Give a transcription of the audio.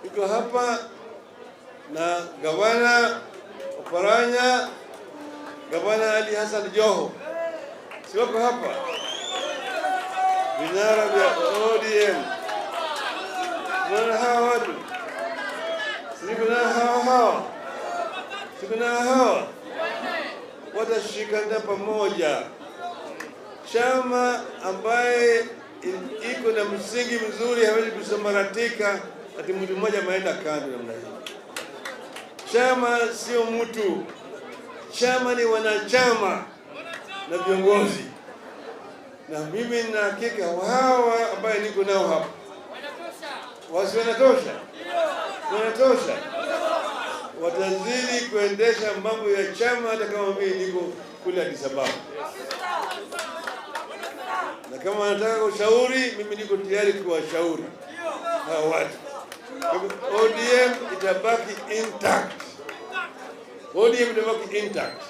Iko hapa na gavana Oparanya, Gavana Ali Hassan Joho, si wako hapa? Vinara vya ODM, tunaona hawa watu, si kuna hawa hawa, si kuna hawa, watashikana pamoja. Chama ambaye iko na msingi mzuri hawezi kusambaratika ati mtu mmoja ameenda kando namna hii. Chama sio mtu, chama ni wanachama na viongozi, na mimi nina hakika hawa ambaye niko nao hapa wasi wanatosha, wanatosha, watazidi kuendesha mambo ya chama hata kama mimi niko kule Addis Ababa. Na kama wanataka ushauri, mimi niko tayari kuwashauri hawa watu. ODM itabaki intact. ODM itabaki intact.